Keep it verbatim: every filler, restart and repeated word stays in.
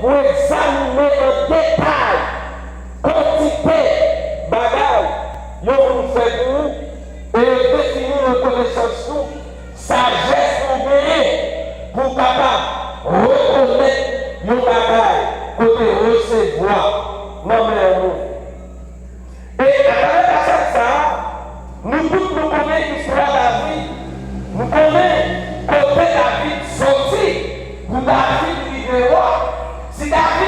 Pou egzamine an detay kantite bagay yon moun fè pou ou e defini rekonesans nou, sajès nou genyen pou w kapab rekonèt yon bagay kote resevwa nan men yon moun. E atravè pasaj sa a, nou tout nou konnen istwa David. Nou konnen kote David soti pou David rive wa. Si David